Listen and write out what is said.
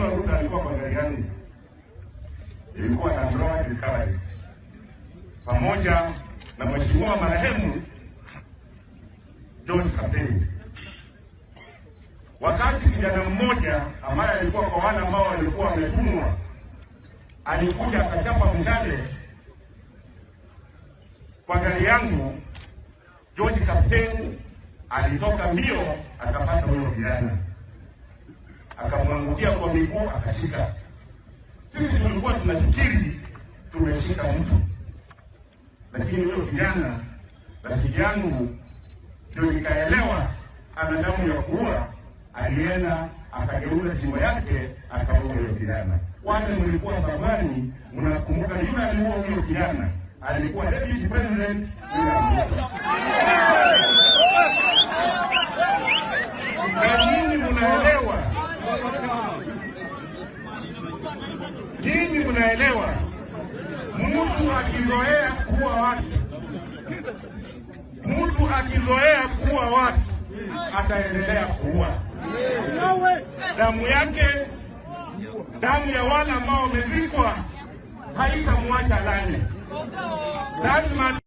Mheshimiwa Ruto alikuwa kwa gari yangu, ilikuwa na Rover Discovery, pamoja na Mheshimiwa marehemu George Kapteni. Wakati kijana mmoja ambaye alikuwa kwa wale ambao walikuwa wametumwa alikuja akachapa mshale kwa gari yangu, George Kapteni alitoka mbio akapata huyo kijana akamwangukia kwa miguu akashika. Sisi tulikuwa tunafikiri tumeshika mtu, lakini huyo kijana rafiki yangu ndio nikaelewa ana damu ya kuua. Alienda akageuza shingo yake akaua huyo kijana. Wale mlikuwa zamani mnakumbuka, yule aliua huyo kijana alikuwa Deputy President William Ruto. Na nyinyi mnaelewa, nyinyi mnaelewa, mtu akizoea kuua watu, mtu akizoea kuua watu ataendelea kuua. Damu yake, damu ya wale ambao wamezikwa haitamwacha lani. Lazima